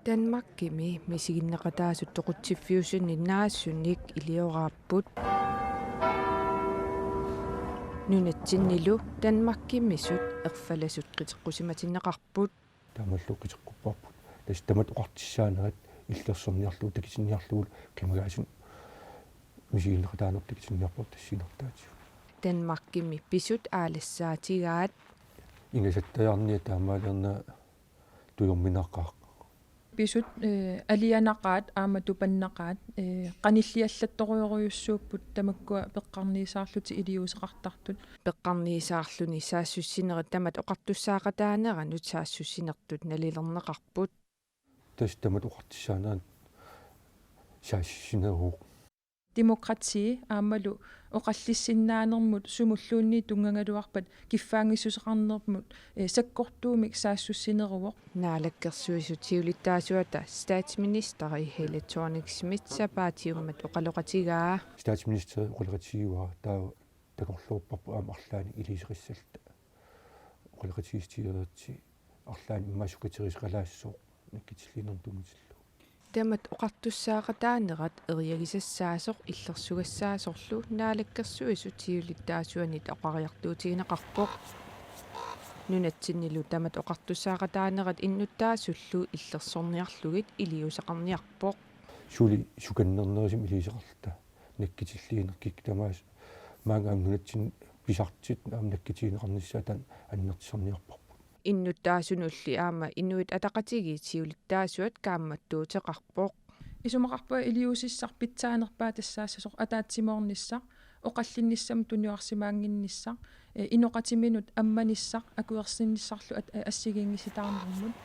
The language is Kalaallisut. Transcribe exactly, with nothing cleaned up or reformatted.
Danmarkimi misiginneqataasut toqutsiffiusunit naasunik ilioraapput. Nunatsinnilu Danmarkimisut erfalasut qiteqqusimatinneqarput. Taamaallu qiteqqupparput. Tassa tamat oqartussaanerat illersorniarlugu takutinniarlugu qimagaasunut misiginneqataaneq takutinniarparput tassiinertaatigut. Danmarkimi pisut aalassaatigaat. Ingasattajaarniat taamaalernera tujorminaqaaq. Pisut, eh, alianaqaat aamma tupannaqaat, eh, qanilliallattorujorujussuupput tamakkua peqqarniisaarlutik iliuuseqartartut. Peqqarniisaarluni saassussinerit tamat oqartussaaqataaneranut saassussinertut nalilerneqarput. Tassa tamat oqartussaaneranut saassussineruvoq. Demokrati aammalu oqallissinnaanermut sumulluunniit tunngagaluarpat kiffaanngissuseqarnermut, eh, sakkortuumik saassussineruvoq. Naalakkersuisut siulittaasuata statsministeri Helle Thorning-Schmidt sapaatiummat oqaloqatigaa. Statsministeri oqaloqatigivara taava takorloorparput aamma arlaannik iliuuseqassalluta. Oqaloqatigiissutigereeratsigit arlaannik immaqa sukaterisoqalaassooq nakkutilliinermut tunngatillugu. Tamat oqartussaaqataanerat eriagisassaasoq illersugassaasorlu Naalakkersuisut siulittaasuanit oqariartuutigineqarpoq. Nunatsinnilu tamat oqartussaaqataanerat innuttaasullu illersorniarlugit iliuuseqarniarpoq. Suli sukannernerusumik iliuuseqarluta nakkutilliineq kikkut tamaasa maanga aamma nunatsinni pisartut aamma nakkutigineqarnissaat taanna annertusarniarparput. Innuttaasunulli aamma Inuit Ataqatigiit siulittaasuat kaammattuuteqarpoq. Isumaqarpunga iliuusissaq pitsaanerpaaq tassaassasoq ataatsimoornissaq, oqallinnissamut tunuarsimaannginnissaq, eh, inoqatiminut ammanissaq akuersinnissarlu at-, assigiinngisitaarnermut.